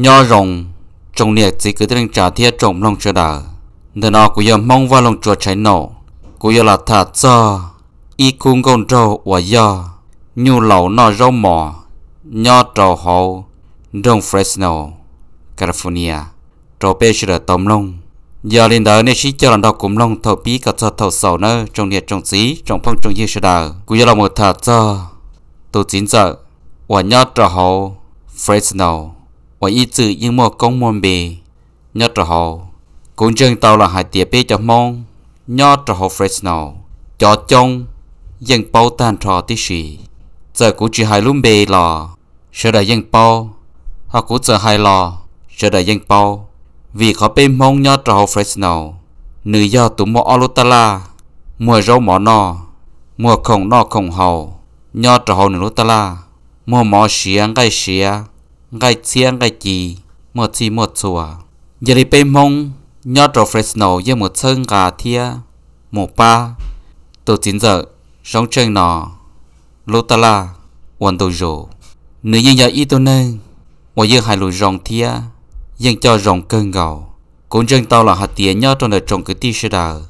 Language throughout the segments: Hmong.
Nyob zoo tsoom niam txiv kwv tij neej tsa thiab tsoom mloog sawv daws. Ntawm no kuv yog Hmoob Vaj Loog Tsua Tshaiv Naum. Kuv yuav los tham txog ib khub nkauj nraug uas yog nyuj laus noj zaub mos nyob rau hauv nroog Fresno, California rau peb sawv daws tau mloog. Yog li ntawd nej sib cog los nrog kuv mloog thaum pib kom txog thaum xaus nawb tsoom niam tsoom txiv tsoom phooj tsoom ywg sawv daws. Kuv yuav los mus tham txog tus txiv ntxawm uas nyob rau hauv Fresno uas ib txwm yeej muaj koob muaj npe nyob rau hauv. Kuv ntseeg tau lawm hais tias peb cov Hmoob nyob rau hauv Fresno cov coob yeej paub tag nrho tib si. Txawm kuv tsis hais lub npe los sawv daws yeej paub, ho kuv txawm hais los sawv daws yeej paub. Vim qhov peb Hmoob nyob rau hauv Fresno, nws yog tus muaj ob lub taj laj, muag zaub mov noj, muag khoom noj khoom haus nyob rau hauv nws lub taj laj, muag mov siav nqaij siav, nqaij txhiab nqaij ci, muaj txhij muaj txhua. Yog li peb Hmoob nyob rau Fresno yeej mus txhawb nqa thiab mus pab tus txiv ntxawm Zoo Tsheej no lub taj laj ua ntu zus. Nws yeej yog ib tug neeg uas yeej hais lus zoo thiab yeej coj zoo kawg nkaus. Kuv ntseeg tau lawm hais tias nyob rau ntawm tsoom kwv tij sawv daws,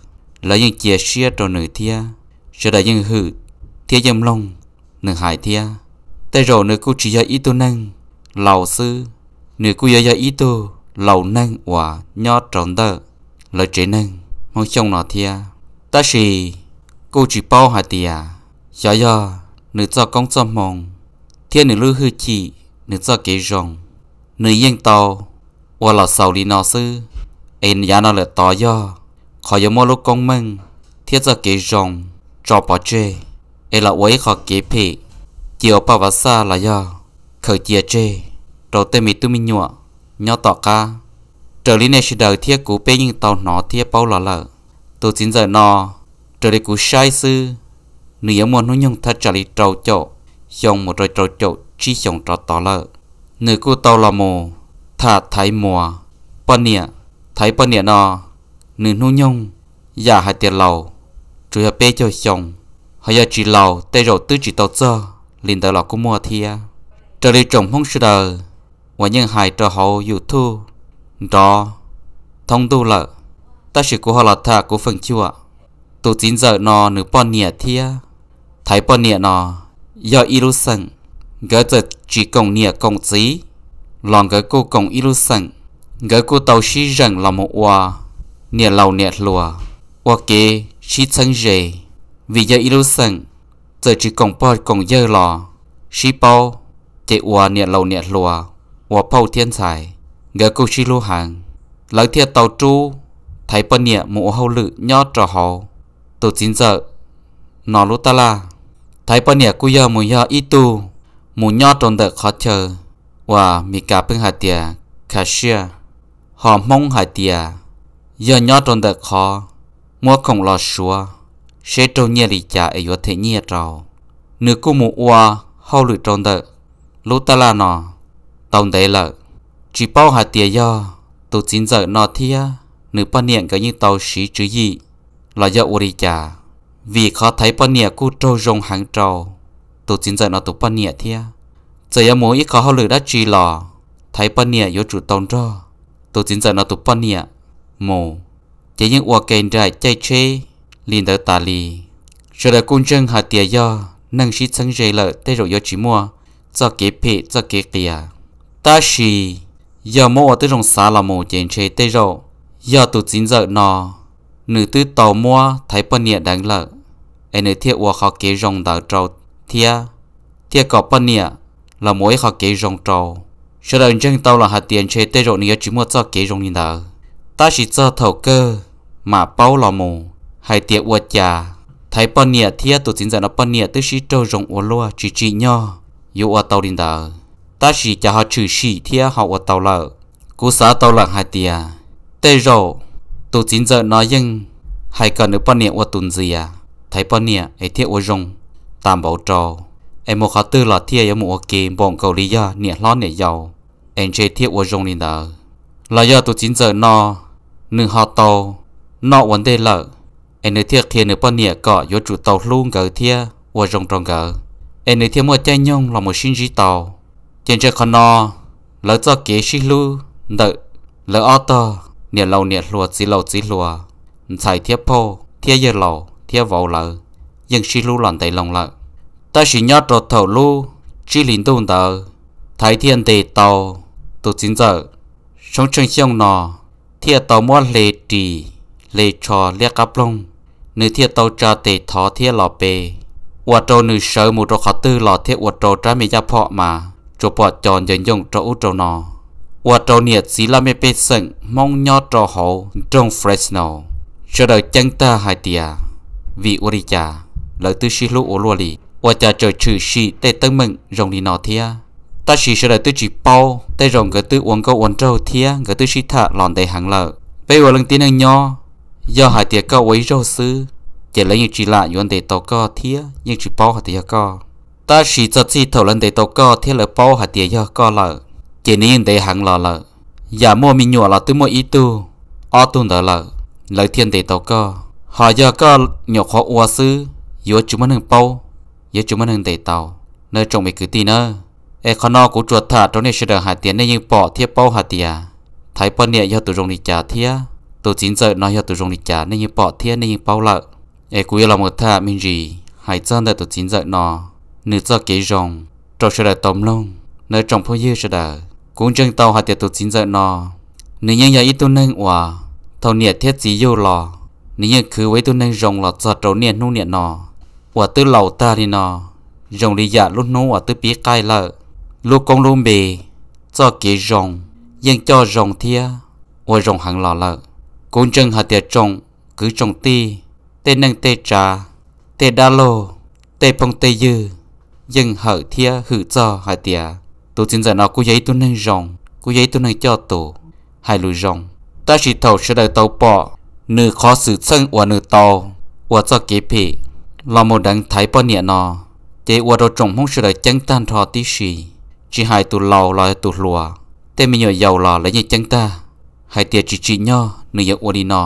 lawv yeej cia siab rau nws thiab sawv daws yeej hwm thiab yeej mloog nws hais thiab. Tej zaum nws kuj tsis yog ib tug neeg laus xwb, nws kuj yuav yog ib tug laus neeg uas nyob rau ntawm lawv tsev neeg Hmoob Xyooj no thiab. Tab sis kuj tsis paub hais tias xyov yog nws txoj koob txoj hmoo thiab nws lub hwj chim, nws txoj kev zoo, nws yeej tau ua los xaus li no xwb, es yav no lawm tod yog qhov yuav muab lub koob meej thiab txoj kev zoo tso pov tseg, es los ua ib qho kev phem, cia ua paj vav xaj los yog khaws cia tseg rau tej me tub me nyuam nyob tom qab. Raws li nej sawv daws thiab kuv peb yeej tau hnov thiab paub los lawm, tus txiv ntxawm no, raws li kuv saib xwb, nws yuav muaj hnub nyoog thaj tsam li rau caum xyoo mus rau rau caum tsib xyoos rov tod lawm. Nws kuj tau los mus tham Thaiv Muas poj niam. Thaiv poj niam no, nws hnub nyoog yam hais tias laus tsuas yog peb caug xyoo, ho yog tsis laus tej zaum twb tsis tau txog li ntawd los kuj muaj thiab. Raws li tsoom Hmoob sawv daws uas yeej hais rau hauv YouTube nrov thoob ntuj lawm, tab sis kuv ho los tham kuv feem xyuam. Tus txiv ntxawm no nws poj niam thiab Thaiv poj niam no yog ib lub xeem. Nkawd txawm tsis koom niam koom txiv los nkawd kuj koom ib lub xeem. Nkawd kuj tau sib zeem los mus ua niam laus niam hluas, ua kev sib txheeb ze. Vim yog ib lub xeem, txawm tsis koom pog koom yawg los sib paub, ces ua niam laus niam hluas, ua phauj thiab ntxhais. Nkawd kuj sib hlub heev, lawv thiaj tau rub Thaiv poj niam mus ua hauj lwm nyob rau hauv tus txiv ntxawm no lub taj laj. Thaiv poj niam kuj yog mus yog ib tug mus nyob rau ntawm qhov chaw uas Mis Kas pheej hais tias cashier, ho Hmoob hais tias yog nyob rau ntawm qhov muab khoom los suav seb raug nyiaj li cas es yuav them nyiaj rau. Nws kuj mus ua hauj lwm rau ntawm lub taj laj no tau ntev lawm. Tsis paub hais tias yog tus txiv ntxawm no thiab nws poj niam nkawd yeej tau siv tswv yim los yog ua li cas, vim qhov Thaiv poj niam kuj raug zoo heev rau tus txiv ntxawm no tus poj niam thiab. Txawm yuav mus ib qho hauj lwm dab tsi los Thaiv poj niam yuav tsum tau nrog tus txiv ntxawm no tus poj niam mus, ces yeej ua ke nraim caij tsheb li ntawd tas li. Sawv daws kuj ntseeg hais tias yog neeg sib txheeb ze lawm tej zaum yuav tsis muaj txoj kev phem txoj kev qias. Tab sis yog muab ua tib zoo xav los mus ces ntshe tej zaum yog tus txiv ntxawm no nws twb tau muab Thaiv poj niam deev lawm, es nws thiaj ua qhov kev zoo ntawd rau thiab, thiaj kom poj niam los mus ua ib qho kev zoo rau. Sawv daws ntseeg tau los hais tias ntshe tej zaum nws yuav tsis muaj txoj kev zoo li ntawd. Tab sis txog thaum kawg mam paub los mus hais tias ua cas Thaiv poj niam thiab tus txiv ntxawm no poj niam twb sib raug zoo ua luaj tsis tsim nyog yuav ua tau li ntawd, tab sis cas ho tshwm sim thiab ho ua tau lawm. Kuv xav tau lawm hais tias tej zaum tus txiv ntxawm no yeej hais kom nws poj niam ua tus ntxias Thaiv poj niam es thiaj ua zoo tas npaum rau, es mus qhov twg los thiaj yuav mus ua ke npaum nkaus li yog niam hlob niam yau, es ntshe thiaj ua zoo li ntawd. Los yog tus txiv ntxawm no nws ho tau noj ua ntej lawm, es nws thiaj qhia nws poj niam kom yuav tsum tau hlub nkawd thiab ua zoo rau nkawd, es nws thiaj muaj caij nyoog los mus sib ntsib tau. Ces ntshe qhov no Lawv txoj kev sib hlub ntawm lawv ob tog niam laus niam hluas txiv laus txiv hluas, ntxhais thiab phauj thiab yawg laus thiab vauv lawv yeej sib hlub los ntev loo lawm. Tab sis nyob rau thaum lub tsib hlis ntuj ntawd, Thaiv thiaj ntes tau tus txiv ntxawm Soob Tsheej Xyooj no, thiaj tau muab hle ris hle tsho liab qab ploog, nws thiaj tau tsa tes thov thiab los pe, ua rau nws sawv mus rau qhov twg los thiaj ua rau rab me yaj phom mas tsuas pom co ncaws ncooj rau ub rau no, ua rau niam txiv laj mej pej xeem Hmoob nyob rau hauv nroog Fresno sawv daws ceeb tag hais tias, vim ua li cas lawv twb sib hlub ua luaj li, ua cas tseem tshwm sim tej teeb meem zoo li no thiab? Tab sis sawv daws twb tsis paub, tej zaum nkawd twb ua nkauj ua nraug thiab nkawd twb sib tham los ntev heev lawm. Peb ua leej tib neeg nyob, yog hais tias koj ua ib zaug xwb, ces lawv yeej tsis lam yuav ntes tau koj thiab yeej tsis paub hais tias yog koj. Tab sis txog txij thaum lawv ntes tau koj thiab lawv paub hais tias yog koj lawm, ces nws yeej ntev heev los lawm. Yam muaj me nyuam los twb muaj ib tug, ob tug ntawd lawm, lawv thiaj ntes tau koj. Ho yog koj nyuam qhuav ua xwb, yuav tsis muaj neeg paub, yuav tsis muaj neeg ntes tau, nawb tsoom me kwv tij nawb. Es qhov no kuv tsuas tham rau nej sawv daws hais tias nej yeej pom thiab paub hais tias Thaiv poj niam yog tus zoo li cas thiab tus txiv ntxawm no yog tus zoo li cas nej yeej pom thiab nej yeej paub lawm. Es kuv yuav los mus tham me ntsis hais txog ntawm tus txiv ntxawm no, nws txoj kev zoo rau sawv daws tau mloog, nawb tsoom phooj ywg sawv daws. Kuv ntseeg tau hais tias tus txiv ntxawm no, nws yeej yog ib tug neeg uas thaum niam thiab txiv yug los, nws yeej khwv ua ib tug neeg zoo los txog rau niaj hnub niam no uas twb laus tag li no, zoo li yam lub hnub uas twb pib qaij lawm. Lub koob lub npe, txoj kev zoo, yeej coj zoo thiab ua zoo heev los lawm. Kuv ntseeg hais tias tsoom kwv tsoom tij, tej neej tej tsav, tej dab laug, tej phooj tej ywg yeej hawm thiab hwm txog hais tias tus txiv ntxawm no kuj yog ib tug neeg zoo, kuj yog ib tug neeg coj tus, hais lus zoo. Tab sis thaum sawv daws tau pom nws qhov xwm txheej uas nws tau ua txoj kev phem los mus deev Thaiv poj niam no, ces ua rau tsoom Hmoob sawv daws ceeb tag nrho tib si, tsis hais tus laus los yog tus hluas, tej me nyuam yaus los lawv yeej ceeb tag hais tias tsis tsim nyog nws yuav ua li no,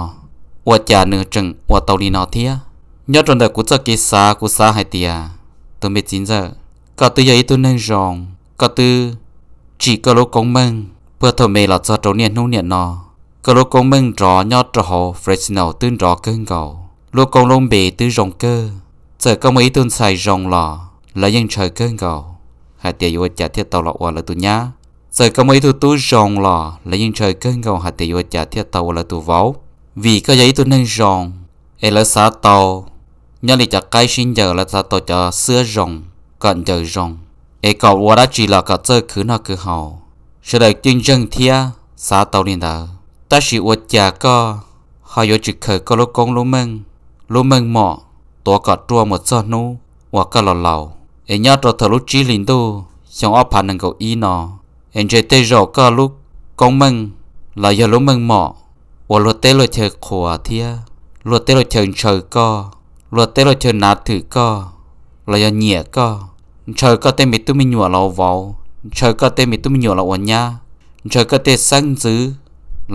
ua cas nws tseem ua tau li no thiab. Nyob rau ntawm kuv txoj kev xav, kuv xav hais tias, tus me txiv ntxawm, koj twb yog ib tug neeg zoo, koj twb tsim koj lub koob meej puag thaum me los txog rau niaj hnub niam no. Koj lub koob meej nrov nyob rau hauv Fresno twb nrov kawg nkaus, lub koob lub npe twb zoo kawg. Txawm koj muaj ib tug ntxhais zoo los lawv yeej ntshaw kawg nkaus hais tias yuav ua cas thiaj tau los ua lawv tus nyab. Txawm koj muaj ib tug tub zoo los lawv yeej ntshaw kawg nkaus hais tias yuav ua cas thiaj tau ua lawv tus vauv. Vim koj yog ib tug neeg zoo, es lawv xav tau, nyob li cov qaib sib ncaws lawv xav tau cov xwab zoo, kom ncaws zoo, es kom ua dab tsi los kom txawj khwv noj khwv haus. Sawv daws yeej ntseeg thiab xav tau li ntawd, tab sis ua cas koj ho yuav tsis khaws koj lub koob lub meej, lub meej mom tuav kom ruaj mus txog hnub uas koj los laus? Es nyob rau thaum lub tsib hlis ntuj xyoo ob phav nees nkaum ib no, es ntshe tej zaum koj lub koob meej los yog lub meej mom uas luag teb luag chaw qhuas thiab luag teb luag chaw ntshaw koj, luag teb luag chaw nav thwm koj los yog nyiam koj, ntshaw koj tej me tub me nyuam los ua vauv, ntshaw koj tej me tub me nyuam los ua nyab, ntshaw koj tej xeeb ntxwv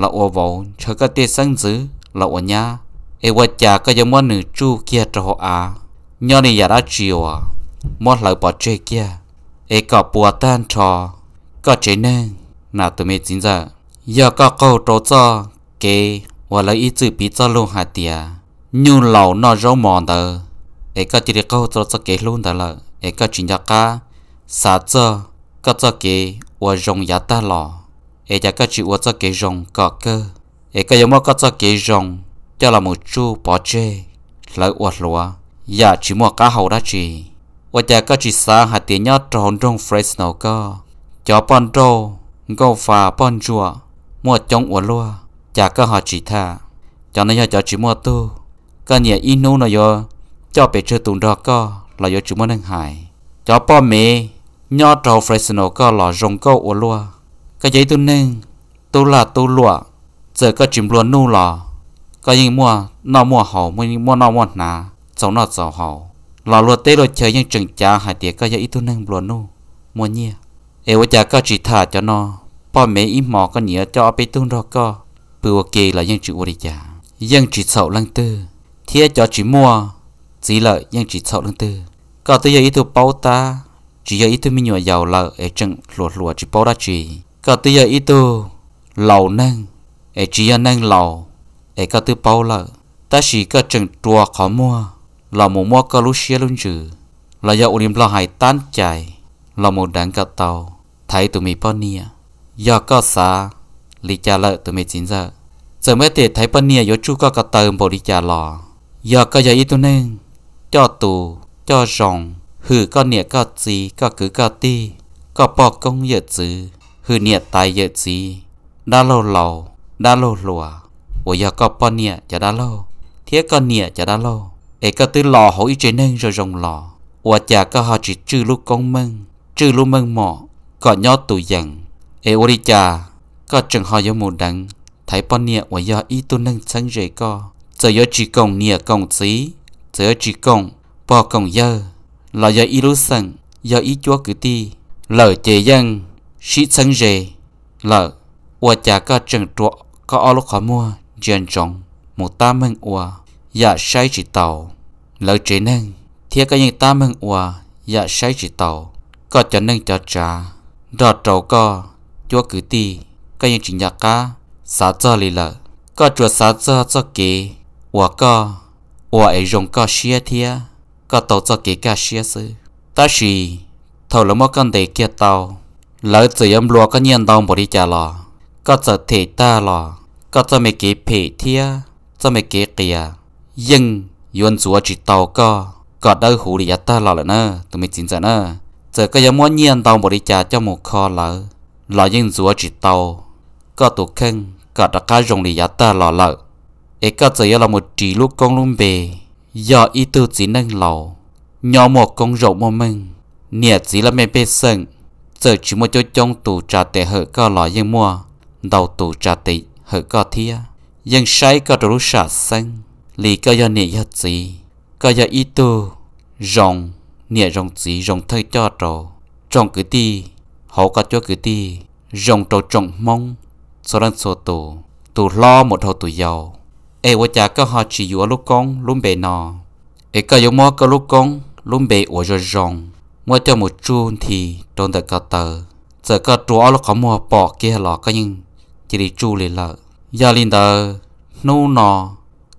los ua vauv, ntshaw koj tej xeeb ntxwv los ua nyab, es ua cas koj yuav muab nws tsuj kiag rau hauv av? Nyob li yam dab tsi uas muab hlawv pov tseg kiag, es kom puas tag nrho koj tsev neeg na tus me txiv ntxawm? Yog koj qaug rau txoj kev uas lawv ib txwm piv txoj lus hais tias nyuj laus noj zaub mos ntawd, es koj cia li qaug rau txoj kev hlub ntawd lawm, es koj tsis nco qab xav txog koj txoj kev uas zoo yav tag los, es cas koj tsis ua txoj kev zoo kom kawg, es koj yuav muab koj txoj kev zoo coj los mus tsuj pov tseg, hlawv ua hluav, yam tsis muaj qab hau dab tsi? Ua cas koj tsis xav hais tias nyob rau hauv nroog Fresno koj, cov poj nrauj, nkauj fa, poj ntsuam muaj coob ua luaj, cas koj ho tsis tham? Cov no yog cov tsis muaj tug, koj nyiam ib hnub no yuav coj pes tsawg tus nrog koj los yuav tsis muaj neeg hais. Cov poj mev nyob rau hauv Fresno koj los zoo nkauj ua luaj, koj yog ib tug neeg tub lag tub luam, txawm koj tsis nplua nuj los koj yeej muaj noj muaj haus, muaj noj muaj hnav, txaus noj txaus haus, los luag teb luag chaw yeej tseem cav hais tias koj yog ib tug neeg nplua nuj, muaj nyiaj. Es ua cas koj tsis tham cov no? Poj mev ib hmo koj nyiam coj ob peb tug nrog koj pw ua ke los yeej tsis ua li cas, yeej tsis txhaum leej twg, thiab cov tsis muaj txiv lawm yeej tsis txhaum leej twg. Koj twb yog ib tug paub tab, tsis yog ib tug me nyuam yaus lawm es tseem hluas hluas tsis paub dab tsi. Koj twb yog ib tug laus neeg, es tsis yog neeg laus, es koj twb paub lawm, tab sis koj tseem rua qhov muag los mus muab koj lub siab lub ntsws, los yog ua li Nplog hais tab cais, los mus deev kom tau, thaiv tus me poj niam. Yog koj xav li cas lawm tus me txiv ntxawm? Txawm muaj tej thaiv poj niam yuav tsuj koj ko taw npaum li cas los, yog koj yog ib tug neeg coj tus coj zoo, hwm koj niam koj txiv, koj kwv koj tij, koj poj koob yawm txwv, hwm niam tais yawm txiv, dab laug laus, dab laug hluas, uas yog koj poj niam cov dab laug thiab koj niam cov dab laug, es koj twb los hauv ib tsev neeg zoo zoo los, ua cas koj ho tsis tswj lub koob meej, tswj lub meej mom kom nyob tus yees? Es ua li cas koj tseem ho yuav mus deev thaiv poj niam uas yog ib tug neeg txheeb ze koj? Txawm yuav tsis koom niam koom txiv, txawm yuav tsis koom pog koom yawg, los yog ib lub xeem, yog ib cuab kwv tij lawm ces yeej sib txheeb ze lawm. Ua cas koj tseem rua koj ob lub qhov muag ntsia ntsoov mus tab meeg ua yam saib tsis taus lawv tsev neeg, thiab koj yeej tab meeg ua yam saib tsis taus koj cov neej cov tsav nrog rau koj cuab kwv tij? Koj yeej tsis nco qab xav txog li lawm. Koj tsuas xav txog txoj kev uas koj ua es zoo koj siab thiab koj tau txoj kev kaj siab xwb. Tab sis thaum lawv muab koj ntes kiag tau, lawv txawm yuav nplua koj nyiaj ntau npaum li cas los, koj txawm them tag los koj txoj me kev phem thiab txoj me kev qias yeej yuav ntxuav tsis tau koj kom dawb huv li yav tag los lawm na tus me txiv ntxawm na. Txawm koj yuav muab nyiaj ntau npaum li cas coj mus kho lawv los yeej ntxuav tsis tau koj tus kheej kom rov qab zoo li yav tag los lawm. Es koj txawm yuav los mus ris lub koob lub npe, yog ib tug txiv neej laus nyob muaj koob zaum muaj meej, niam txiv laj mej pej xeem txawm tsis muaj coob coob tus tsa tes hawm koj los yeej muaj ntau tus tsa tes hawm koj thiab, yeej saib koj rau lub sam xeeb li koj yog niam yog txiv, koj yog ib tug zoo niam zoo txiv zoo thawj coj rau tsoom kwv tij hauv koj cuab kwv tij, zoo rau tsoom Hmoob txhua leej txhua tus, tus hlob mus dhau tus yau. Es ua cas koj ho tsis yuav lub koob lub npe no, es koj yuav muab koj lub koob lub npe uas zoo zoo muab coj mus tsuj nthi rau ntawm ko taw? Txawm koj rua ob lub qhov muag pom kiag los koj yeej cia li tsuj li lawm. Yog li ntawd, hnub no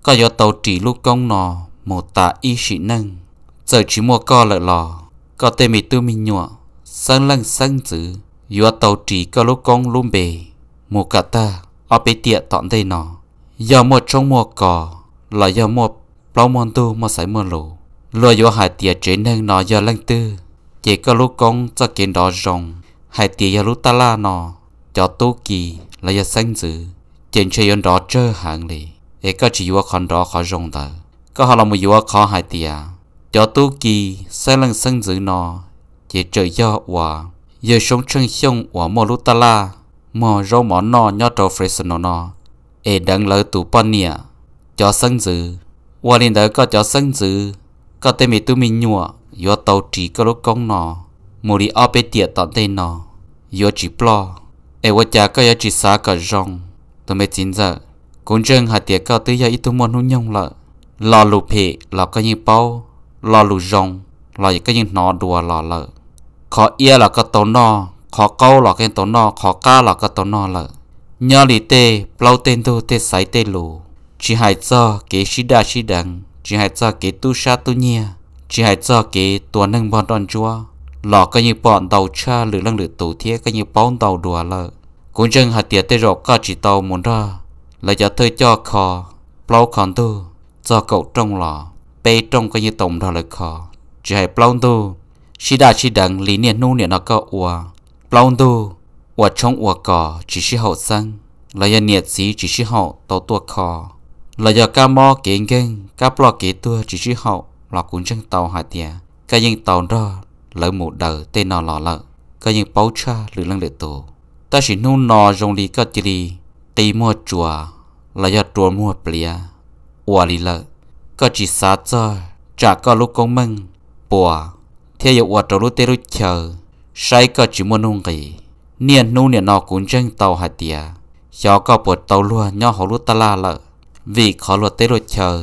koj yuav tau ris lub koob no mus tas ib sim neej. Txawm tsis muaj koj lawm los koj tej me tub me nyuam, xeeb leej xeeb ntxwv yuav tau ris koj lub koob lub npe mus kom tag ob peb tiam tom ntej no. Yog muaj tshoob muaj kos los yog muaj plaub muaj ntug muaj xaiv muaj lus, luag yuav hais tias tsev neeg no yog leej twg, ces koj lub koob txoj kev nrov zoo hais tias yog lub taj laj no cov tub ki los yog xeeb ntxwv, ces ntshe yuav nrov tsawg heev li. Es koj tsis yuav qhov nrov qhov zoo ntawd, koj ho los mus yuav qhov hais tias cov tub ki, xeeb leej xeeb ntxwv no ces tseem yog uas yawg Soob Tsheej Xyooj uas muaj lub taj laj muag zaub mov noj nyob rau Fresno no es deev lawv tus poj niam cov xeeb ntxwv. Ua li ntawd koj cov xeeb ntxwv, koj tej me tub me nyuam yuav tau ris koj lub koob no mus li ob peb tiam tom ntej no yuav tsis ploj. Es ua cas koj yuav tsis xav kom zoo, tus me txiv ntxawm? Kuv ntseeg hais tias koj twb yog ib tug muaj hnub nyoog lawm. Lo lus phem los koj yeej paub, lo lus zoo los koj yeej hnov dua los lawm. Qhov iab los koj tau noj, qhov qaub los koj yeej tau noj, qhov qab los koj tau noj lawm. Nyob li tej plaub tej ntug tej xaiv tej lus, tsis hais txog kev sib daj sib deev, tsis hais txog kev tub sab tub nyiag, tsis hais txog kev tua neeg npog nroj ntsuab, los koj yeej pom ntau tshaj lwm leej lwm tus thiab koj yeej paub ntau dua lawm. Kuv ntseeg hais tias tej zaum koj tsis tau mus nrog lawv cov thawj coj kho plaub kho ntug txog kaum rooj los peb rooj koj yeej tau mus nrog lawv kho. Tsis hais plaub ntug sib daj sib deev li niaj hnub niam no koj ua, plaub ntug ua tshoob ua kos tsis sib haum xeeb, los yog niam txiv tsis sib haum tau tuaj kho, los yog kab mob kev nkeeg kab ploj kev tuag tsis sib haum, los kuv ntseeg tau hais tias koj yeej tau nrog lawv mus daws tej no los lawm, koj yeej paub tshaj lwm leej lwm tus. Tab sis hnub no zoo li koj cia li qi muag tsuas los yog rua muag pliav ua li lawm. Koj tsis xav txog tsam koj lub koob meej puas thiab yuav ua rau lub teb lub chaw saib koj tsis muaj nuj nqis. Niaj hnub niam no kuv ntseeg tau hais tias xyov koj puas tau luag nyob hauv lub taj laj lawm, vim qhov luag teb luag chaw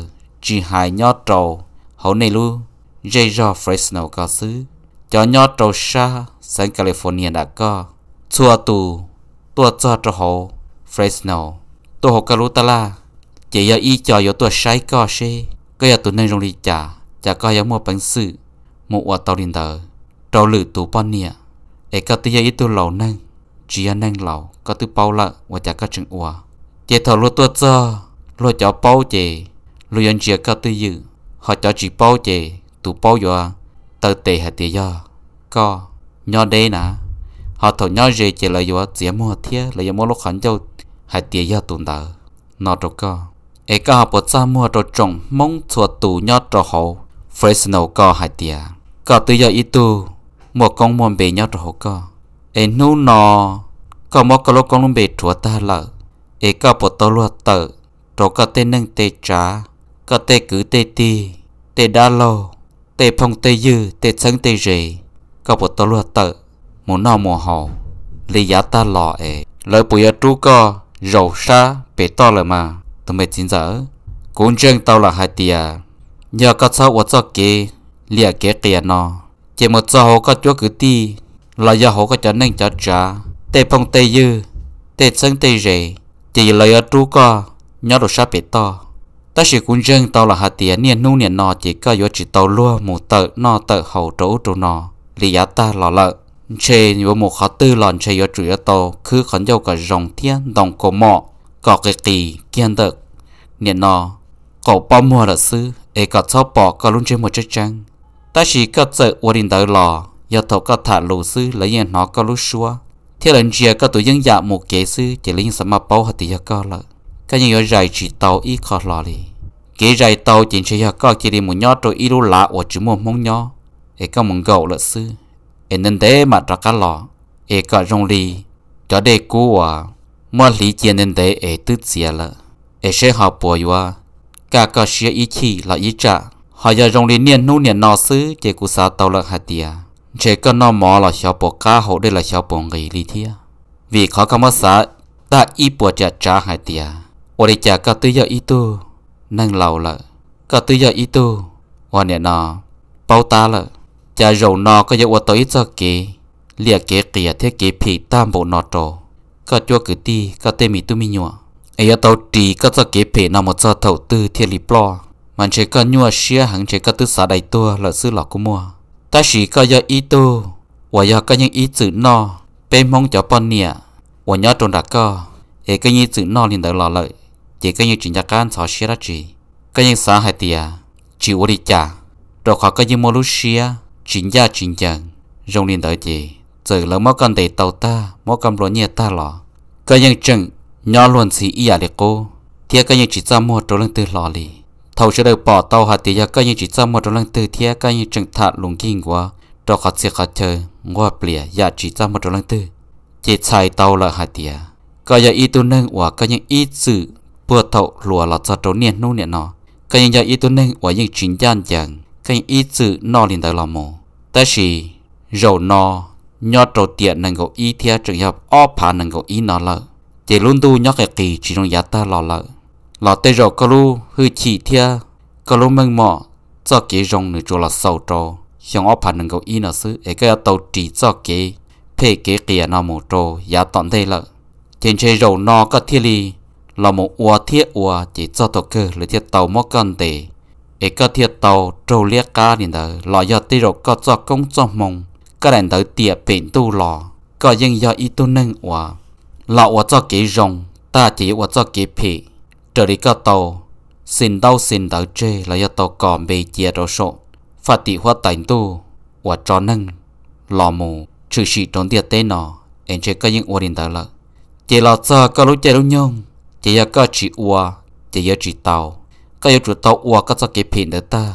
tsis hais nyob rau hauv nej lub zej zog Fresno ko xwb, cov nyob rau sab xeev California nram koj, txhua tus tuaj txog rau hauv Fresno, tuaj hauv koj lub tab laj, ces yog ib co yuav tuaj saib koj seb koj yog tus neeg zoo li cas, cas koj yuav muaj peev xwm mus ua tau li ntawd rau lwm tus poj niam. Es koj twb yog ib tug laus neeg, tsis yog neeg laus, koj twb paub lawm ua cas koj tseem ua. Ces thaum luag tuaj txog, luag cov paub ces luag yuav ntsia koj twj ywm, ho cov tsis paub ces tus paub yuav taw tes hais tias yog koj nyob deb na, ho thaum nyob ze ces lawv yuav txiav muag thiab lawv yuav muab lub qhov ncauj hais tias yog tus ntawd no rau koj. Es koj ho puas txaj muag rau tsoom Hmoob txhua tus nyob rau hauv Fresno ko hais tias koj twb yog ib tug muaj koob muaj npe nyob rau hauv koj, es hnub no koj muab koj lub koob lub npe rhuav tag lawm, es koj puas tau luag tawm rau koj tej neej tej tsav, koj tej kwv tej tij, tej dab laug, tej phooj tej ywg, tej txheeb tej ze, koj puas tau luag tawm mus noj mus haus li yav tag los es lawv puas yuav rub koj zaum sab pem toj lawm mas tus me txiv ntxawm? Kuv ntseeg tau lawm hais tias yog koj txhob ua txoj kev liam kev qias no, ces mus txog hauv koj cuab kwv tij los yog hauv koj cov neej cov tsav, tej phooj tej ywg, tej txheeb tej ze, ces lawv yuav rub koj nyob rau sab pem toj. Tab sis kuv ntseeg tau lawm hais tias niaj hnub niam no ces koj yuav tsis tau luag mus tawm noj tawm haus rau ub rau no li yav tag los lawm. Ntshe yuav mus qhov twg los ntshe yuav tsum yuav tau khwb qhov ncauj kom zoo thiab ntoo kaus mom kom qis qis kiag ntawm niam no qaum pob muag lawm xwb es kom txhob pom koj lub ntsej muag tseeb tseeb. Tab sis koj txawm ua li ntawd los yog thaum koj tham lus xwb lawv yeej hnov koj lub suab thiab lawv ntsia koj tus yeeb yam mus kev xwb ces lawv yeej xav maj paub hais tias yog koj lawm. Koj yeej yuav zais tsis tau ib qho hlo li. Kev zais tau ces ntshe yog koj cia li mus nyob rau ib lub lav uas tsis muaj Hmoob nyob, es koj mus nkaum lawm xwb, es ntev ntev mam rov qab los, es kom zoo li cov dej kub uas muab hliv cia ntev ntev es twb txias lawm, es seb ho puas yuav kaj koj siab ib chim los ib tsam. Ho yog zoo li niaj hnub niam no xwb ces kuv xav tau lawm hais tias ntshe koj noj mov los xyov puas qab haus dej los xyov puas nqis li thiab. Vim qhov koj muab xav tag ib puas riam tsav hais tias ua li cas koj twb yog ib tug neeg laus lawm, koj twb yog ib tug uas niam no paub tab lawm, cas zaum no koj yuav ua tau ib txoj kev liam kev qias thiab kev phem tag npaum no rau koj cuab kwv tij koj tej me tub me nyuam, es yuav tau ris koj txoj kev phem no mus txog thaum twg thiaj li ploj? Mas ntshe koj nyuaj siab heev, ntshe koj twb xav dai tuag lawm xwb los kuj muaj. Tab sis koj yog ib tug uas yog koj yeej ib txwm noj peb Hmoob cov poj niam uas nyob rau nram koj, es koj yeej ib txwm noj li ntawd los lawm, ces koj yeej tsis nco qab ntxhov siab dab tsi. Koj yeej xav hais tias tsis ua li cas, rau qhov koj yeej muaj lub siab tsis ncaj tsis ncees. Zoo li ntawd ces txawm lawv muab koj ntes tau tag, muab koj nplua nyiaj tag los koj yeej tseem nyob luag ntxhi ib yam li qub, thiab koj yeej tsis txaj muag rau leej twg hlo li. Thaum sawv daws pom tau hais tias yog koj yeej tsis txaj muag rau leej twg thiab koj yeej tseem tham lus nkig nkuav rau qhov txhia qhov chaw nquag plias yam tsis txaj muag rau leej twg, ces txhais tau lawm hais tias koj yog ib tug neeg uas koj yeej ib txwm puag thaum hluas los txog rau niaj hnub niam no, koj yeej yog ib tug neeg uas yeej tsis ncaj ncees, koj yeej ib txwm noj li ntawd los mus. Tab sis zaum no nyob rau tiam nees nkaum ib thiab tseem yog ob phav nees nkaum ib no lawm, ces lub ntuj nyob qis qis tsis zoo yav tag los lawm, los tej zaum koj lub hwj chim thiab koj lub meej mom txoj kev zoo nws tsuas los xaus rau xyoo ob phav nees nkaum ib no xwb, es koj yuav tau ris txoj kev phem kev qias no mus rau yav tom ntej lawm. Ces ntshe zaum no koj thiaj li los mus ua thiab ua, ces txog thaum kawg lawv thiaj tau muab koj ntes, es koj thiaj tau raug liab qab li ntawd. Los yog tej zaum koj txoj koob txoj hmoo, koj daim ntawv tiam pem ntuj los koj yeej yog ib tug neeg uas los ua txoj kev zoo tag ces yuav ua txoj kev phem, raws li koj tau xi ntaub xi ntawv tseg los yog tau kos npe cia rau saum faj tim huab tais ntuj uas tso neeg los mus tshwm sim rau ntiaj teb no, es ntshe koj yeej ua li ntawd lawm. Ces los txog koj lub caij lub nyoog, ces yog koj tsis ua, ces yuav tsis tau. Koj yuav tsum tau ua koj txoj kev phem ntawd tag,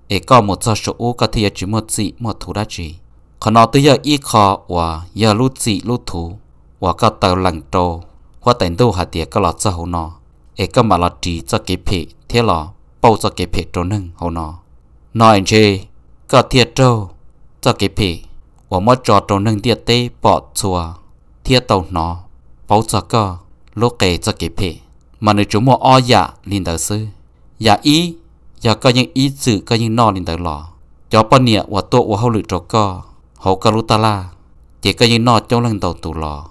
es koj mus txog saum ub koj thiaj yuav tsis muaj txim muaj thuv dab tsi. Qhov no twb yog ib qho uas yog lub txim lub thuv uas koj taw lees rau huab tais ntuj hais tias koj los txog hauv no, es koj mam los ris txoj kev phem thiab los pauj txoj kev phem rau neeg hauv no. No es ntshe koj thiaj raug txoj kev phem uas muab tso rau neeg ntiaj teb pom txhua thiab tau hnov paub txog koj lub qe txoj kev phem. Mas nws tsuas muaj ob yam li ntawd xwb. Yam ib, yog koj yeej ib txwm koj yeej noj li ntawd los, cov poj niam uas tuaj ua hauj lwm rau koj hauv koj lub tab laj, ces koj yeej noj coob leej ntau tus los,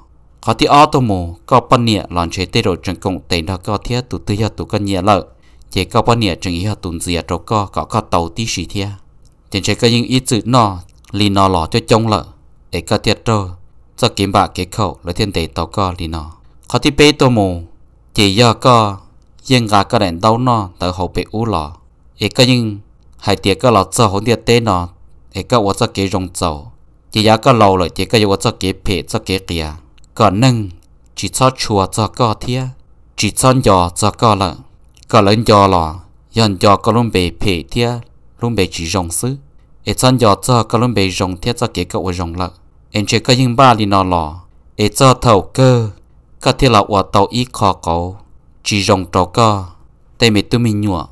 Qhov thib ob tuaj mus, koj poj niam los ntshe tej zaum tseem koom tes nrog koj thiab tus twg yog tus koj nyiam lawm, ces koj poj niam tseem yog tus ntxias rau koj kom koj tau tib si thiab. Ces ntshe koj yeej ib txwm noj li no los coob coob lawm, es koj thiaj raug txoj kev npam kev khaum lawv thiaj ntes tau koj li no. Qhov thib peb tuaj mus, ces yog koj yeej nqa koj daim ntaub noj ntawd hauv pem ub los, es koj yeej hais tias koj los txog hauv ntiaj teb no, es koj ua txoj kev zoo txaus, ces yav koj laus lawm ces koj yuav ua txoj kev phem txoj kev qias, kom neeg tsis txhob tshua txog koj thiab tsis txhob nco txog koj lawm. Kom lawv nco los yog nco koj lub npe phem thiab lub npe tsis zoo xwb, es txhob nco txog koj lub npe zoo thiab txoj kev koj ua zoo lawm. Es ntshe koj yeej npaj li no los, es txog thaum kawg koj thiaj los ua tau ib qho qauv tsis zoo rau koj tej me tub me nyuam,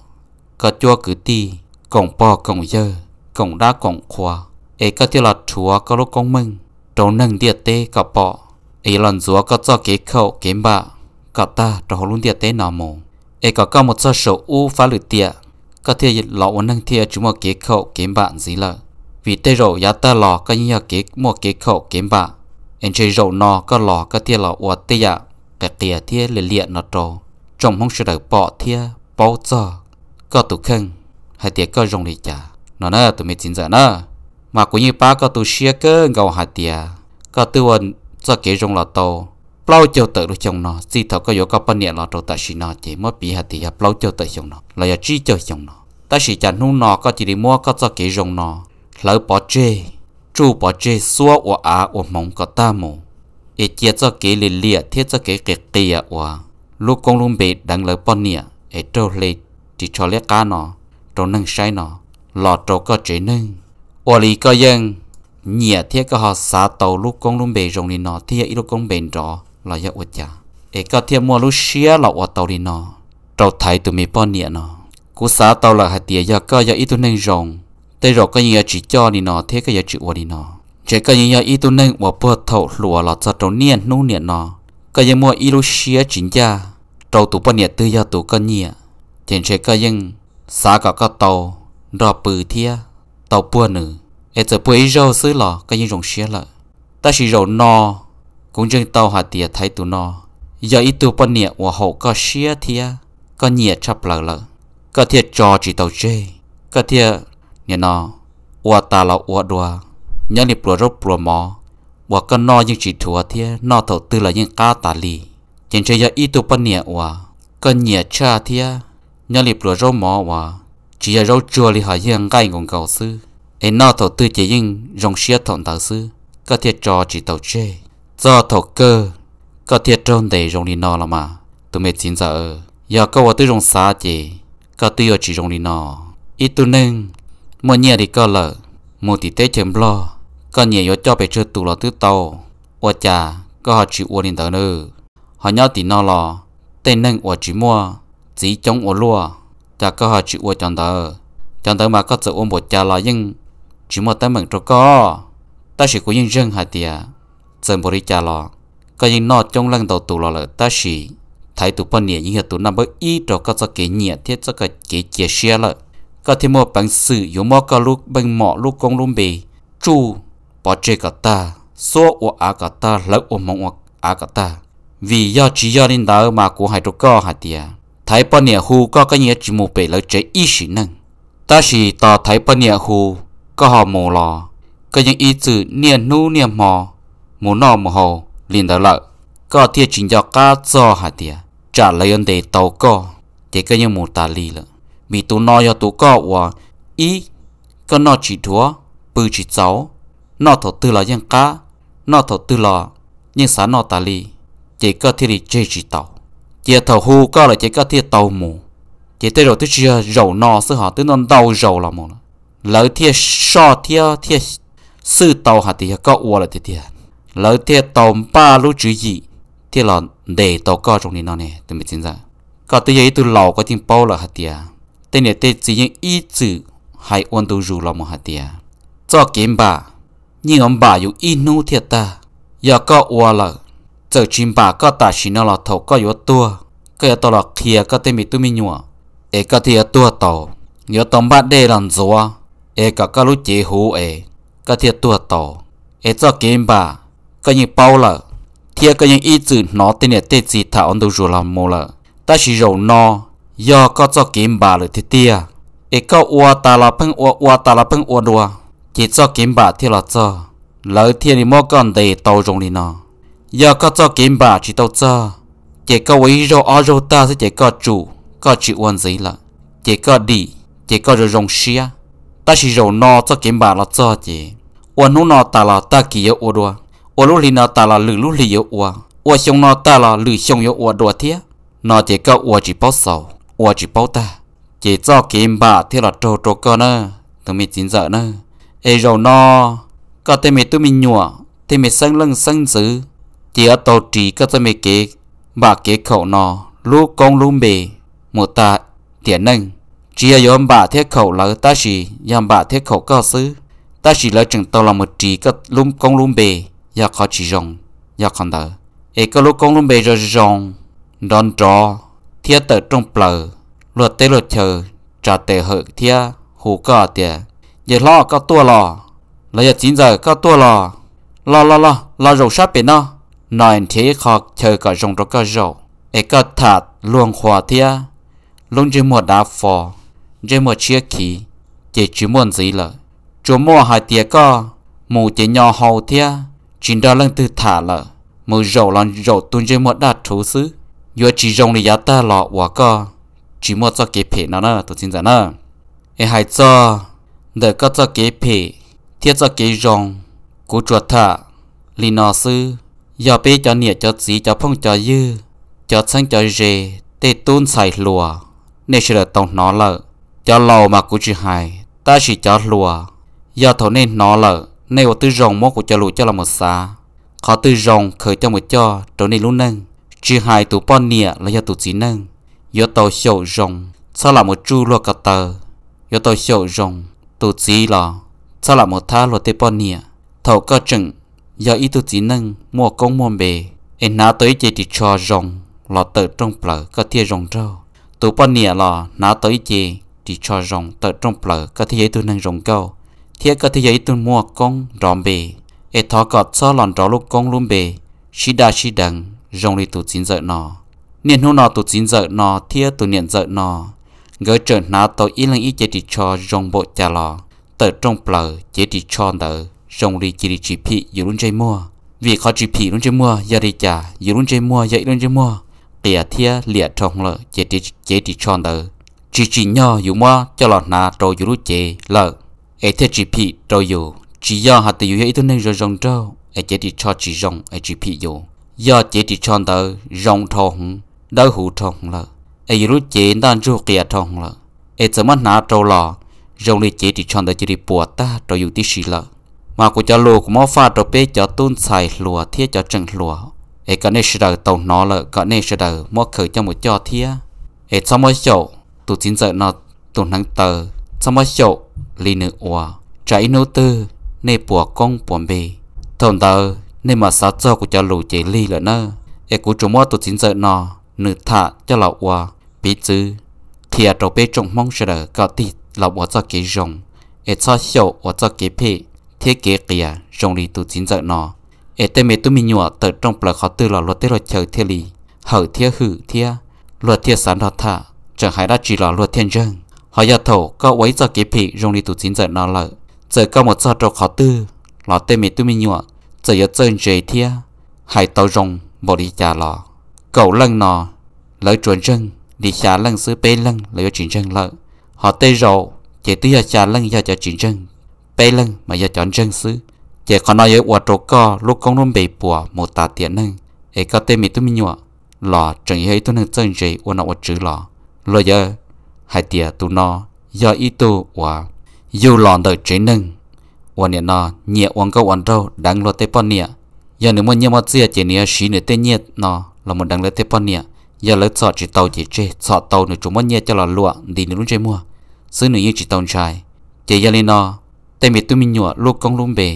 koj cuab kwv tij, koom pog koom yawg, koom dab koom qhua, es koj thiaj los rhuav koj lub koob meej rau neeg ntiaj teb kom pom, es yuav los ntxuav koj txoj kev khaum kev npam kom tag rau hauv lub ntiaj teb no mus. Es kom koj mus txog saum ub fab lwm tiam, koj thiaj los ua neeg thiaj tsis muaj kev khaum kev npam ntxiv lawm. Vim tej zaum yav tag los koj yeej yog kev muaj kev khaum kev npam, es ntshe zaum no koj los koj thiaj los ua tej yam qias qias thiab liam liam no rau tsoom Hmoob sawv daws pom thiab paub txog koj tus kheej hais tias koj zoo li cas no na tus me txiv ntxawm na. Mas kuv yeej pab koj tu siab kawg nkaus hais tias koj twb ua txoj kev zoo los tau plaub caug tawm lub xyoo no, txij thaum koj yuav koj poj niam los rau tam sim no ces muab piv hais tias yog plaub caug tawm xyoo no los yog tsib caug xyoo no, tab sis cas hnub no koj cia li muab koj txoj kev zoo no hlawv pov tseg, tsuj pov tseg, xuab ua av ua hmoov kom tag mus, es cia txoj kev liam liam thiab txoj kev qias qias uas lub koob lub npe deev lawv poj niam es raug hle ris tsho liab qab no rau neeg saib no los rau koj tsev neeg. Ua li koj yeej nyiam thiab koj ho xav tau lub koob lub npe zoo li no thiab yog ib lub koob npe nrov los yog ua cas, es koj thiaj muaj lub siab los ua tau li no rau Thaiv tus me poj niam no. Kuv xav tau lawm hais tias yog koj yog ib tug neeg zoo, tej zaum koj yeej yuav tsis coj li no thiab koj yuav tsis ua li no. Ntshe koj yeej yog ib tug neeg uas puag thaum hluas los txog rau niaj hnub niam no, koj yeej muaj ib lub siab tsis ncaj rau tus poj niam twg yog tus koj nyiam, ces ntshe koj yeej xav kom koj tau nrog pw thiab tau puag nws, es txawm puag ib zaug xwb los koj yeej zoo siab lawm. Tab sis zaum no kuv ntseeg tau hais tias Thaiv tus no yog ib tug poj niam uas haum koj siab thiab koj nyiam tshaj plaws lawm, koj thiaj tso tsis tau tseg, koj thiaj nim no ua tas los ua dua, nyob li pluas zaub pluas mov uas koj noj yeej tsis dhuav thiab noj thaum twg los yeej qab tas li. Ces ntshe yog ib tug poj niam uas koj nyiam tshaj thiab, nyob li pluas zaub mov uas tsis yog zaub tsuag li ho yog nqaij nkaus nkaus xwb, es noj thaum twg ces yeej zoo siab thaum ntawd xwb, koj thiaj tso tsis tau tseg. Txog thaum kawg koj thiaj raug ntes zoo li no los mas tus me txiv ntxawm, yog koj ua tib zoo xav ces koj twb yuav tsis zoo li no. Ib tug neeg muaj nyiaj li koj lawm, mus tim teb chaws Nplog, koj nyiam yuav coj pes tsawg tus los twb tau, ua cas koj ho tsis ua li ntawd na? Ho nyob tim no los tej neeg uas tsis muaj txiv coob ua luaj, cas koj ho tsis ua cov ntawd? Cov ntawd mas koj txawm ua npaum cas los yeej tsis muaj teeb meem rau koj. Tab sis kuv yeej ntseeg hais tias txawm npaum li cas los koj yeej noj coob leej ntau tus los lawm, tab sis Thaiv tus poj niam yeej yog tus naj npawb ib rau koj txoj kev nyiam thiab txoj kev cia siab lawm. Koj thiaj muaj peev xwm yuav muab koj lub meej mom lub koob lub npe tsuj pov tseg kom tag, xuab ua av kom tag, hlawv ua hmoov ua av kom tag. Vim yog tsis yog li ntawd mas kuv hais rau koj hais tias Thaiv poj niam hu koj, koj yeej yuav tsis mus pem lawv tsev ib sim neej. Tab sis tos Thaiv poj niam hu koj ho mus los koj yeej ib txwm niaj hnub niaj hmo mus noj mus haus li ntawd lawm. Koj thiaj tsis nco qab txog hais tias tsam lawv yuav ntes tau koj, ces koj yeej mus tas li lawm. Vim tus no yog tus koj uas ib, koj noj tsis dhuav, pw tsis txaus, noj thaum twg los yeej qab, noj thaum twg los yeej xav noj tas li, ces koj thiaj li tseg tsis tau. Cia thaum hu koj lawm ces koj thiaj tau mus. Ces tej zaum twb tsis yog zaum no xwb, ho twb ntau ntau zaus los mus lawm, lawv thiaj soj thiab thiaj xwj tau hais tias yog koj ua lawm tiag tiag, lawv thiaj tau npaj lub tswv yim thiaj los ntes tau koj zoo li no ne tus me txiv ntxawm. Koj twb yog ib tug laus koj yeej paub lawm hais tias tej niam tej txiv yeej ib txwm hais ua ntu zus los mus hais tias txoj kev npam yeej yuav npam yus ib hnub thiaj tag. Yog koj ua lawm, txawm tsis npam koj tam sim no los thaum koj yuav tuag, koj yuav tau los qhia koj tej me tub me nyuam, es koj thiaj yuav tuag tau. Yuav tau npaj dej los ntxuav, es kom koj lub cev huv es koj thiaj tuag tau. Es txoj kev npam koj yeej paub lawm, thiab koj yeej ib txwm hnov tej niam tej txiv tham ua ntu zus los mus lawm. Tab sis zaum no yog koj txoj kev npam lawm tiag tiag, es koj ua tas los pheej ua, ua tas los pheej ua dua, ces txoj kev npam thiaj los txog, lawv thiaj li muab koj ntes tau zoo li no. Yog koj txoj kev npam tsis tau txog, ces koj ua ib zaug ob zaug tag xwb ces koj tsum, koj tsis ua ntxiv lawm, ces koj dim, ces koj zoo zoo siab. Tab sis zaum no txoj kev npam los txog ces ua hnub no tas los tag kis yuav ua dua, ua lub hli no tas los lwm lub hli yuav ua, ua xyoo no tag los lwm xyoo yuav ua dua thiab no ces koj ua tsis paub xaus, ua tsis paub tag, ces txoj kev npam thiaj los raug rau koj na, tus me txiv ntxawm na. Es zaum no koj tej me tub me nyuam, tej me xeeb leej xeeb ntxwv, ces yuav tau ris koj txoj me kev npam kev khaum no, lub koob lub npe mus tas tiam neej. Tsis yog yuav npam thiab khaum lawv, tab sis yog npam thiab khaum koj xwb. Tab sis lawv tseem tau los mus ris koj lub koob lub npe, yog qhov tsis zoo, yog qhov ntawd. Es koj lub koob lub npe zoo zoo, nrov nrov, thiab tawm rooj plaws, luag teb luag chaw tsa tes hawm thiab hu koj tias, Yawg hlob, koj tuaj los? Los yog, Txiv ntxawm, koj tuaj los? Los los los los zaum sab pem no, no nrhiav ib qho chaw kom zoo rau koj zaum. Es koj tham luag nqhuas thiab lub ntsej muag dav fo, ntsej muag tshiab khiv, ces tsis muaj ntxiv lawm. Tsuas muaj hais tias koj mus ces nyo hau thiab tsis nrog leej twg tham lawm, mus zaum los zaum tu ntsej muag daj rhuv xwb. Yuav tsis zoo li yav tag los uas koj tsis muaj txoj kev phem no na, tus txiv ntxawm na. Es hais txog ntawm koj txoj kev phem thiab txoj kev zoo, kuv tsuas tham li no xwb. Yog peb cov niam cov txiv, cov phooj cov ywg, cov txheeb cov ze, tej tub ntxhais hluas, nej sawv daws tau hnov lawm. Cov laus mas kuv tsis hais, tab sis cov hluas, yog thaum nej hnov lawm nej ua tib zoo muab kuv cov lus coj los mus xav, qhov twg zoo khaws coj mus coj rau nej lub neej. Tsis hais tus poj niam los yog tus txiv neej, yuav tau xyaum zoo, txhob lam mus tsuj luag ko taw, yuav tau xyaum zoo. Tus txiv los txhob lam mus thab luag tej poj niam. Thaum koj tseem yog ib tug txiv neej muaj koob muaj npe, es hnav tau ib ce ris tsho zoo los tawm rooj plaws koj thiaj zoo nraug. Tus poj niam los hnav tau ib ce ris tsho zoo tawm rooj plaws koj thiaj yog ib tug neeg zoo nkauj, thiab koj thiaj yog ib tug muaj koob nrov npe. Es thov kom txhob los nrov lub koob lub npe sib daj sib deev zoo li tus txiv ntxawm no. Niaj hnub no tus txiv ntxawm no thiab tus niam ntxawm no, nkawd tseem hnav tau ib leeg ib ce ris tsho zoo npaum cas los tawm rooj plaws, cev ris tsho ntawd zoo li cia li tsis phim yus lub ntsej muag. Vim qhov tsis phim lub ntsej muag yog li cas? Yus lub ntsej muag yog ib lub ntsej muag qias thiab liam dhau lawm, ces cev ris tsho ntawd tsis tsim nyog yus muab coj los hnav rau yus lub cev lawm, es thiaj tsis phim rau yus. Tsis yog hais tias yus yog ib tug neeg zoo zoo nraug es cev ris tsho tsis zoo es tsis phim yus. Yog cev ris tsho ntawd zoo dhau hwv, dawb huv dhau hwv lawm, es yus lub cev ntaj ntsug qias dhau hwv lawm, es txawm muab hnav rau los zoo li cev ris tsho ntawd cia li puas tag rau yus tib si lawm. Mas kuv cov lus kuv muab faj rau peb cov tub ntxhais hluas thiab cov tseem hluas, es kom nej sawv daws tau hnov lawm kom nej sawv daws muab khaws coj mus coj thiab. Es txhob muab xyaum tus txiv ntxawm no tus hneev taw, txhob muab xyaum li nws ua, tsam ib hnub twg nej puas koob puas npe, thaum ntawd nej mam xav txog kuv cov lus ces lig lawm na. Es kuv tsuas muab tus txiv ntxawm no nws tham coj los ua piv txwv qhia rau peb tsoom Hmoob sawv daws kom tig los ua txoj kev zoo, es txhob xyaum ua txoj kev phem thiab kev qias zoo li tus txiv ntxawm no. Es tej me tub me nyuam tawm rooj plaws qhov twg los luag teb luag chaw thiaj li hawm thiab hwm thiab luag thiaj xav nrog tham, tseem hais dab tsi los luag thiaj ntseeg. Ho yog thaum koj ua ib txoj kev phem zoo li tus txiv ntxawm no lawm, txawm koj mus txog rau qhov twg los tej me tub me nyuam txawm yuav txawj ntse thiab hais tau zoo npaum li cas los, kaum leej no lawv tsuas ntseeg li xya leej xwb, peb leeg lawv yuav tsis ntseeg lawm. Ho tej zaum ces twb yog xya leej yog cov tsis ntseeg, peb leeg mas yog cov ntseeg xwb. Ces qhov no yuav ua rau koj lub koob lub npe puas mus tas tiam neej. Es koj tej me tub me nyuam los tseem yog ib tug neeg txawj ntse ua nom ua tswv los luag yuav hais tias tus no yog ib tug uas yug los ntawm tsev neeg uas nim no nyiam ua nkauj ua nraug deev luag tej poj niam. Yog nws muaj nyiaj muaj txiaj ces nws yuav siv nws tej nyiaj no los mus deev lawv tej poj niam. Yog lawv txhom tsis tau ces tseg, txhom tau nws tsuas muab nyiaj coj los luam nti nws lub ntsej muag xwb, nws yeej tsis tau ntshai. Ces yog li no, tej me tub me nyuam lub koob lub npe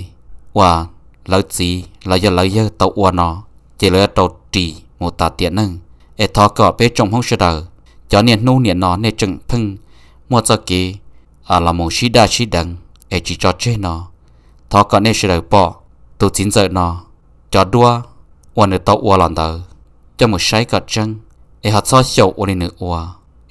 uas lawv txiv los yog lawv yawg tau ua no, ces lawv yuav tau ris mus tas tiam neej. Es thov kom peb tsoom Hmoob sawv daws, cov niaj hnub nim no nej tseem pheej muaj txoj kev los mus sib daj sib deev es tsis tso tseg no, thov kom nej sawv daws pom tus txiv ntxawm no cov duab uas nws tau ua los ntawd coj mus saib kom tseeb, es ho txhob xyaum ua li nws ua,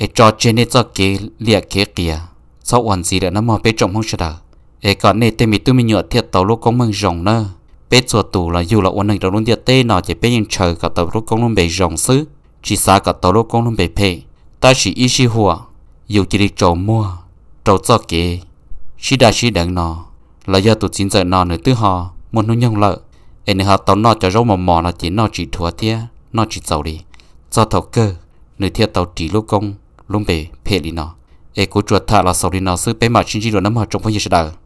es tso tseg nej txoj kev liam kev qias, txhob ua ntxiv lawm nawb mog peb tsoom Hmoob sawv daws. Es kom nej tej me tub me nyuam thiaj tau lub koob meej zoo nawb. Peb txhua tus los yug los ua neeg rau lub ntiaj teb no ces peb yeej ntshaw kom tau lub koob lub npe zoo xwb, tsis xav kom tau lub koob lub npe phem. Tab sis ib sij huam yus cia li tsaus muag rau txoj kev sib daj sib deev no, los yog tus txiv ntxawm no nws twb ho muaj hnub nyoog lawm, es nws ho tau noj cov zaub mos mos no ces noj tsis dhuav thiab noj tsis txaus li, txog thaum kawg nws thiaj tau ris lub koob lub npe phem li no. Es kuv tsuas tham los xaus li no xwb, peb mam sib ntsib dua nawb mog tsoom phooj ywg sawv daws.